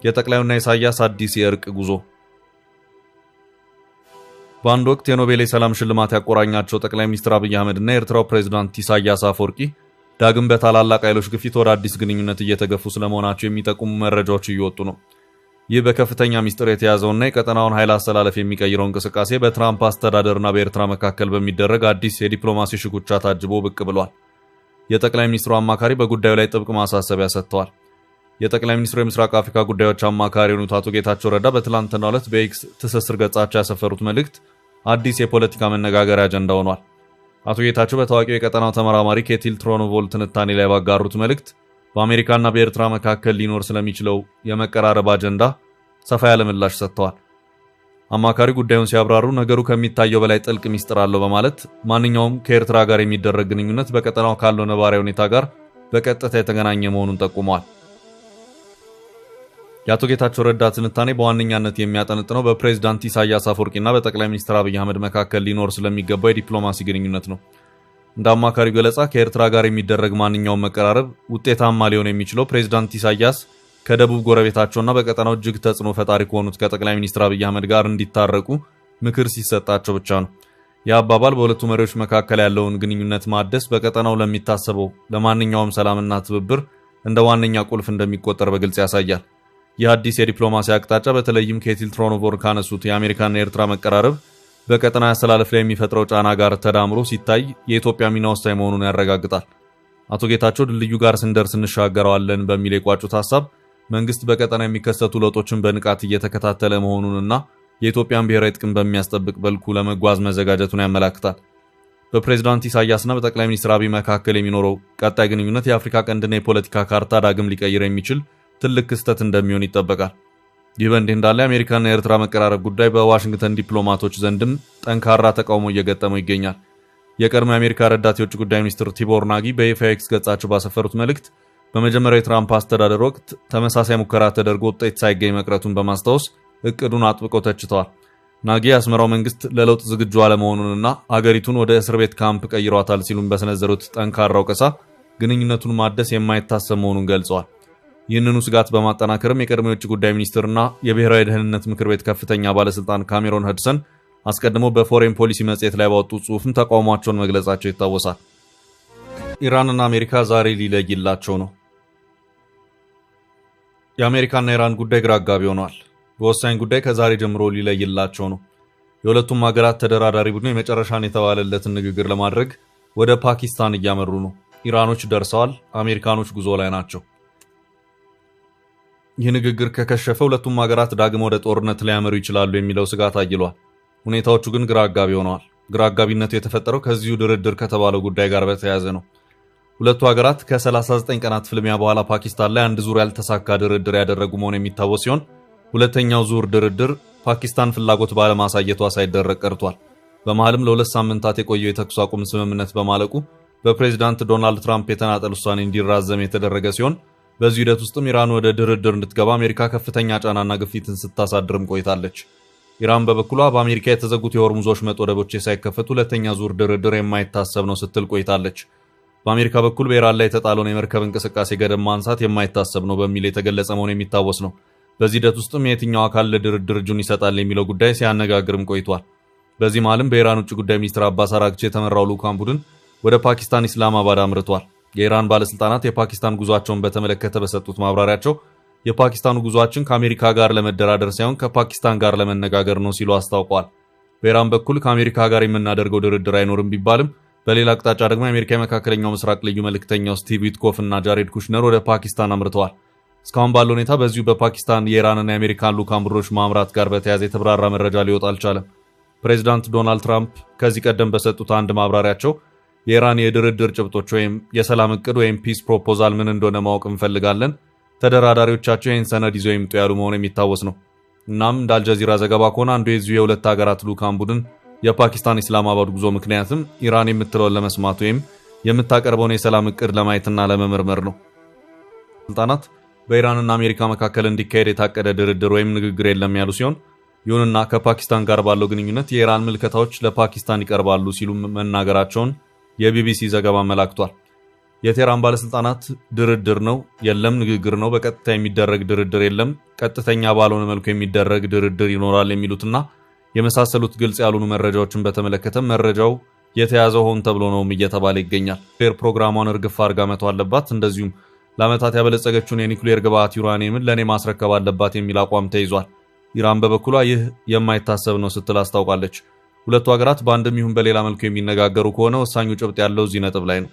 የጠቅላዩና ኢሳያስ አዲስ የእርቅ ጉዞ። በአንድ ወቅት የኖቤል የሰላም ሽልማት ያቆራኛቸው ጠቅላይ ሚኒስትር አብይ አህመድና የኤርትራው ፕሬዝዳንት ኢሳያስ አፈወርቂ ዳግም በታላላቅ ኃይሎች ግፊት ወደ አዲስ ግንኙነት እየተገፉ ስለመሆናቸው የሚጠቁሙ መረጃዎች እየወጡ ነው። ይህ በከፍተኛ ሚስጥር የተያዘውና የቀጠናውን ኃይል አሰላለፍ የሚቀይረው እንቅስቃሴ በትራምፕ አስተዳደርና በኤርትራ መካከል በሚደረግ አዲስ የዲፕሎማሲ ሽኩቻ ታጅቦ ብቅ ብሏል። የጠቅላይ ሚኒስትሩ አማካሪ በጉዳዩ ላይ ጥብቅ ማሳሰቢያ ሰጥተዋል። የጠቅላይ ሚኒስትሩ የምስራቅ አፍሪካ ጉዳዮች አማካሪ የሆኑት አቶ ጌታቸው ረዳ በትላንትናው ዕለት በኤክስ ትስስር ገጻቸው ያሰፈሩት መልእክት አዲስ የፖለቲካ መነጋገሪያ አጀንዳ ሆኗል። አቶ ጌታቸው በታዋቂው የቀጠናው ተመራማሪ ኬቲል ትሮኖቮል ትንታኔ ላይ ባጋሩት መልእክት በአሜሪካና በኤርትራ መካከል ሊኖር ስለሚችለው የመቀራረብ አጀንዳ ሰፋ ያለ ምላሽ ሰጥተዋል። አማካሪ ጉዳዩን ሲያብራሩ ነገሩ ከሚታየው በላይ ጥልቅ ሚስጥር አለው በማለት ማንኛውም ከኤርትራ ጋር የሚደረግ ግንኙነት በቀጠናው ካለው ነባራዊ ሁኔታ ጋር በቀጥታ የተገናኘ መሆኑን ጠቁመዋል። የአቶ ጌታቸው ረዳ ትንታኔ በዋነኛነት የሚያጠነጥነው በፕሬዝዳንት ኢሳያስ አፈወርቂና በጠቅላይ ሚኒስትር አብይ አህመድ መካከል ሊኖር ስለሚገባው የዲፕሎማሲ ግንኙነት ነው። እንደ አማካሪው ገለጻ ከኤርትራ ጋር የሚደረግ ማንኛውም መቀራረብ ውጤታማ ሊሆን የሚችለው ፕሬዝዳንት ኢሳያስ ከደቡብ ጎረቤታቸውና በቀጠናው እጅግ ተጽዕኖ ፈጣሪ ከሆኑት ከጠቅላይ ሚኒስትር አብይ አህመድ ጋር እንዲታረቁ ምክር ሲሰጣቸው ብቻ ነው። ይህ አባባል በሁለቱ መሪዎች መካከል ያለውን ግንኙነት ማደስ በቀጠናው ለሚታሰበው ለማንኛውም ሰላምና ትብብር እንደ ዋነኛ ቁልፍ እንደሚቆጠር በግልጽ ያሳያል። ይህ አዲስ የዲፕሎማሲ አቅጣጫ በተለይም ኬቲል ትሮኖቮር ካነሱት የአሜሪካና የኤርትራ መቀራረብ በቀጠና አሰላለፍ ላይ የሚፈጥረው ጫና ጋር ተዳምሮ ሲታይ የኢትዮጵያ ሚና ወሳኝ መሆኑን ያረጋግጣል። አቶ ጌታቸው ድልድዩ ጋር ስንደርስ እንሻገረዋለን በሚል የቋጩት ሀሳብ መንግስት በቀጠና የሚከሰቱ ለውጦችን በንቃት እየተከታተለ መሆኑንና የኢትዮጵያን ብሔራዊ ጥቅም በሚያስጠብቅ መልኩ ለመጓዝ መዘጋጀቱን ያመላክታል። በፕሬዝዳንት ኢሳያስና በጠቅላይ ሚኒስትር አብይ መካከል የሚኖረው ቀጣይ ግንኙነት የአፍሪካ ቀንድና የፖለቲካ ካርታ ዳግም ሊቀይር የሚችል ትልቅ ክስተት እንደሚሆን ይጠበቃል። ይህ በእንዲህ እንዳለ የአሜሪካና የኤርትራ መቀራረብ ጉዳይ በዋሽንግተን ዲፕሎማቶች ዘንድም ጠንካራ ተቃውሞ እየገጠመው ይገኛል። የቀድሞ የአሜሪካ ረዳት የውጭ ጉዳይ ሚኒስትር ቲቦር ናጊ በይፋ ኤክስ ገጻቸው ባሰፈሩት መልእክት በመጀመሪያው የትራምፕ አስተዳደር ወቅት ተመሳሳይ ሙከራ ተደርጎ ውጤት ሳይገኝ መቅረቱን በማስታወስ እቅዱን አጥብቀው ተችተዋል። ናጊ የአስመራው መንግስት ለለውጥ ዝግጁ አለመሆኑንና አገሪቱን ወደ እስር ቤት ካምፕ ቀይሯታል ሲሉም በሰነዘሩት ጠንካራ ወቀሳ ግንኙነቱን ማደስ የማይታሰብ መሆኑን ገልጸዋል። ይህንኑ ስጋት በማጠናከርም የቀድሞ የውጭ ጉዳይ ሚኒስትርና የብሔራዊ ደህንነት ምክር ቤት ከፍተኛ ባለስልጣን ካሜሮን ሀድሰን አስቀድሞ በፎሬን ፖሊሲ መጽሔት ላይ ባወጡ ጽሑፍም ተቃውሟቸውን መግለጻቸው ይታወሳል። ኢራንና አሜሪካ ዛሬ ሊለይላቸው ነው። የአሜሪካና ኢራን ጉዳይ ግራ አጋቢ ሆኗል። በወሳኝ ጉዳይ ከዛሬ ጀምሮ ሊለይላቸው ነው። የሁለቱም ሀገራት ተደራዳሪ ቡድን የመጨረሻን የተባለለትን ንግግር ለማድረግ ወደ ፓኪስታን እያመሩ ነው። ኢራኖች ደርሰዋል። አሜሪካኖች ጉዞ ላይ ናቸው። ይህ ንግግር ከከሸፈ ሁለቱም ሀገራት ዳግም ወደ ጦርነት ሊያመሩ ይችላሉ የሚለው ስጋት አይሏል። ሁኔታዎቹ ግን ግራ አጋቢ ሆነዋል። ግራ አጋቢነቱ የተፈጠረው ከዚሁ ድርድር ከተባለው ጉዳይ ጋር በተያያዘ ነው። ሁለቱ ሀገራት ከ39 ቀናት ፍልሚያ በኋላ ፓኪስታን ላይ አንድ ዙር ያልተሳካ ድርድር ያደረጉ መሆኑ የሚታወስ ሲሆን ሁለተኛው ዙር ድርድር ፓኪስታን ፍላጎት ባለማሳየቷ ሳይደረግ ቀርቷል። በመሃልም ለሁለት ሳምንታት የቆየው የተኩስ አቁም ስምምነት በማለቁ በፕሬዝዳንት ዶናልድ ትራምፕ የተናጠል ውሳኔ እንዲራዘም የተደረገ ሲሆን በዚህ ሂደት ውስጥም ኢራን ወደ ድርድር እንድትገባ አሜሪካ ከፍተኛ ጫናና ግፊትን ስታሳድርም ቆይታለች። ኢራን በበኩሏ በአሜሪካ የተዘጉት የሆርሙዝ ወሽመጥ ወደቦች ሳይከፈቱ ሁለተኛ ዙር ድርድር የማይታሰብ ነው ስትል ቆይታለች። በአሜሪካ በኩል በኢራን ላይ የተጣለውን የመርከብ እንቅስቃሴ ገደብ ማንሳት የማይታሰብ ነው በሚል የተገለጸ መሆኑ የሚታወስ ነው። በዚህ ሂደት ውስጥም የትኛው አካል ለድርድር እጁን ይሰጣል የሚለው ጉዳይ ሲያነጋግርም ቆይቷል። በዚህ መሃልም በኢራን ውጭ ጉዳይ ሚኒስትር አባስ አራግቺ የተመራው ልዑካን ቡድን ወደ ፓኪስታን ኢስላማባድ አምርቷል። የኢራን ባለስልጣናት የፓኪስታን ጉዟቸውን በተመለከተ በሰጡት ማብራሪያቸው የፓኪስታኑ ጉዟችን ከአሜሪካ ጋር ለመደራደር ሳይሆን ከፓኪስታን ጋር ለመነጋገር ነው ሲሉ አስታውቀዋል። በኢራን በኩል ከአሜሪካ ጋር የምናደርገው ድርድር አይኖርም ቢባልም በሌላ አቅጣጫ ደግሞ የአሜሪካ የመካከለኛው ምስራቅ ልዩ መልእክተኛው ስቲቭ ዊትኮፍ እና ጃሬድ ኩሽነር ወደ ፓኪስታን አምርተዋል። እስካሁን ባለው ሁኔታ በዚሁ በፓኪስታን የኢራንና የአሜሪካን ልዑካን ቡድኖች ማምራት ጋር በተያያዘ የተብራራ መረጃ ሊወጣ አልቻለም። ፕሬዚዳንት ዶናልድ ትራምፕ ከዚህ ቀደም በሰጡት አንድ ማብራሪያቸው የኢራን የድርድር ጭብጦች ወይም የሰላም እቅድ ወይም peace proposal ምን እንደሆነ ማወቅ እንፈልጋለን፣ ተደራዳሪዎቻቸው ይህን ሰነድ ይዘው ይምጡ ያሉ መሆኑ የሚታወስ ነው። እናም እንደ አልጀዚራ ዘገባ ከሆነ አንዱ የዚሁ የሁለት ሀገራት ልዑካን ቡድን የፓኪስታን ኢስላማባድ ጉዞ ምክንያትም ኢራን የምትለውን ለመስማት ወይም የምታቀርበውን የሰላም እቅድ ለማየትና ለመመርመር ነው። ስልጣናት በኢራንና አሜሪካ መካከል እንዲካሄድ የታቀደ ድርድር ወይም ንግግር የለም ያሉ ሲሆን ይሁንና ከፓኪስታን ጋር ባለው ግንኙነት የኢራን ምልከታዎች ለፓኪስታን ይቀርባሉ ሲሉ መናገራቸውን የቢቢሲ ዘገባ አመላክቷል። የቴህራን ባለስልጣናት ድርድር ነው የለም፣ ንግግር ነው፣ በቀጥታ የሚደረግ ድርድር የለም፣ ቀጥተኛ ባልሆነ መልኩ የሚደረግ ድርድር ይኖራል የሚሉትና የመሳሰሉት ግልጽ ያልሆኑ መረጃዎችን በተመለከተ መረጃው የተያዘው ሆን ተብሎ ነውም እየተባለ ይገኛል። ኒውክሌር ፕሮግራሟን እርግፍ አድርጋ መተው አለባት፣ እንደዚሁም ለዓመታት ያበለጸገችውን የኒውክሌር ግብዓት ዩራኒየምን ለእኔ ማስረከብ አለባት የሚል አቋም ተይዟል። ኢራን በበኩሏ ይህ የማይታሰብ ነው ስትል አስታውቃለች። ሁለቱ ሀገራት በአንድም ይሁን በሌላ መልኩ የሚነጋገሩ ከሆነ ወሳኙ ጭብጥ ያለው እዚህ ነጥብ ላይ ነው።